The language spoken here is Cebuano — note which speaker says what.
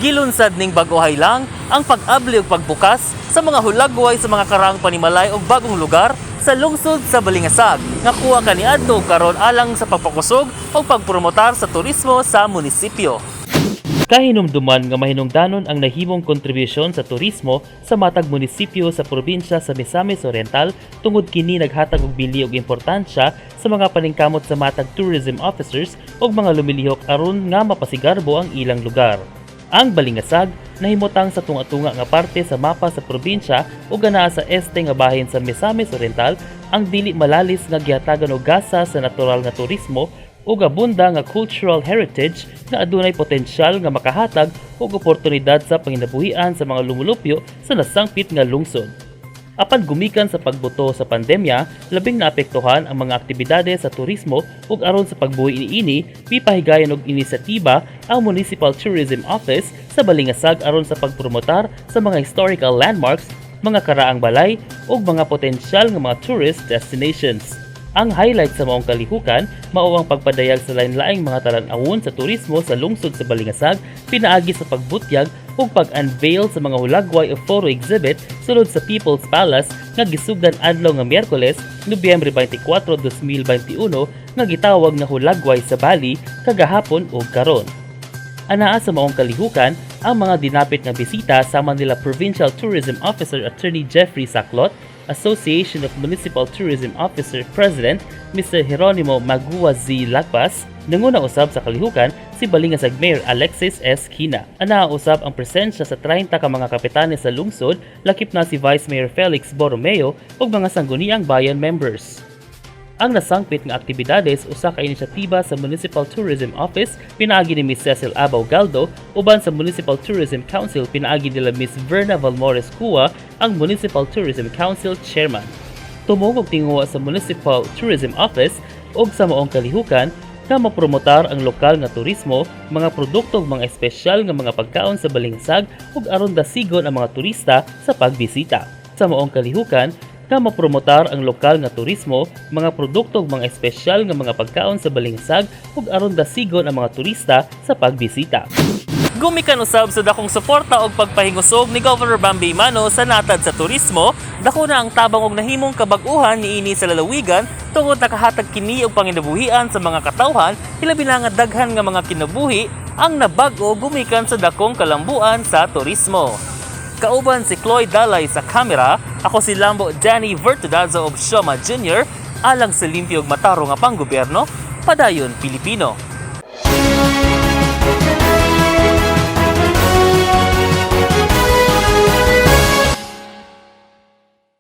Speaker 1: Gilunsad ning bag-ohay lang ang pag-abli ug pagbukas sa mga hulagway sa mga karaang panimalay og bagong lugar sa lungsod sa Balingasag nga kuha kaniadto karon alang sa pagpakusog ug pagpromotar sa turismo sa munisipyo. Kahinumduman nga mahinungdanon ang nahimong kontribusyon sa turismo sa matag munisipyo sa probinsya sa Misamis Oriental tungod kini naghatag og bili og importansya sa mga paningkamot sa matag tourism officers ug mga lumilihok aron nga mapasigarbo ang ilang lugar. Ang Balingasag nahimutang sa tunga-tunga nga parte sa mapa sa probinsya ug anaa sa este nga bahin sa Misamis Oriental ang dili malalis nga gihatagan og gasa sa natural nga turismo ug abunda nga cultural heritage nga adunay potensyal nga makahatag og oportunidad sa panginabuhian sa mga lumulupyo sa nasangpit nga lungsod. Apan gumikan sa pagbuto sa pandemya, labing naapektuhan ang mga aktibidades sa turismo ug aron sa pagbuhi niini, mipahigayon og inisyatiba ang Municipal Tourism Office sa Balingasag aron sa pagpromotar sa mga historical landmarks, mga karaang balay ug mga potensyal nga mga tourist destinations. Ang highlight sa maong kalihukan mao ang pagpadayag sa lain-laing mga talan-awon sa turismo sa lungsod sa Balingasag pinaagi sa pagbutyag ug pag-unveil sa mga hulagway o photo exhibit sulod sa People's Palace nga gisugdan adlaw nga Miyerkules, Nobyembre 24, 2021 nga gitawag nga Hulagway sa Bali kagahapon ug karon. Anaa sa maong kalihukan ang mga dinapit nga bisita sama nila Provincial Tourism Officer Attorney Jeffrey Saclot, Association of Municipal Tourism Officer President Mr. Geronimo Magua Z. Lagpas, nanguna usab sa kalihukan si Balingasag Mayor Alexis S. Quina. Anaa usab ang presensya sa 30 ka mga kapitanes sa lungsod, lakip na si Vice Mayor Felix Borromeo ug mga sangguniang bayan members. Ang nasangpit nga aktibidades usa ka inisyatiba sa Municipal Tourism Office pinaagi ni Ms. Cecil Abaw Galdo uban sa Municipal Tourism Council pinaagi nila Ms. Verna Valmores Cua, ang Municipal Tourism Council Chairman. Tumong og tinguha sa Municipal Tourism Office ug sa maong kalihukan nga mapromotar ang lokal nga turismo, mga produkto ug mga espesyal nga mga pagkaon sa Balingasag ug aron dasigon ang mga turista sa pagbisita. Sa maong kalihukan nga mapromotar ang lokal nga turismo, mga produkto ug mga espesyal nga mga pagkaon sa Balingasag ug aron dasigon ang mga turista sa pagbisita. Gumikan usab sa dakong suporta og pagpahingusog ni Governor Bambi Emano sa natad sa turismo, dako na ang tabang og nahimong kabag-uhan niini sa lalawigan tungod nakahatag kini og panginabuhian sa mga katawhan, hilabi na nga daghan nga mga kinabuhi ang nabag-o gumikan sa dakong kalambuan sa turismo. Kauban si Chloe Dalay sa kamera, ako si Lambo Danny Vertudazo of Shoma Jr. alang sa limpyo ug matarong nga panggobyerno, padayon, Pilipino.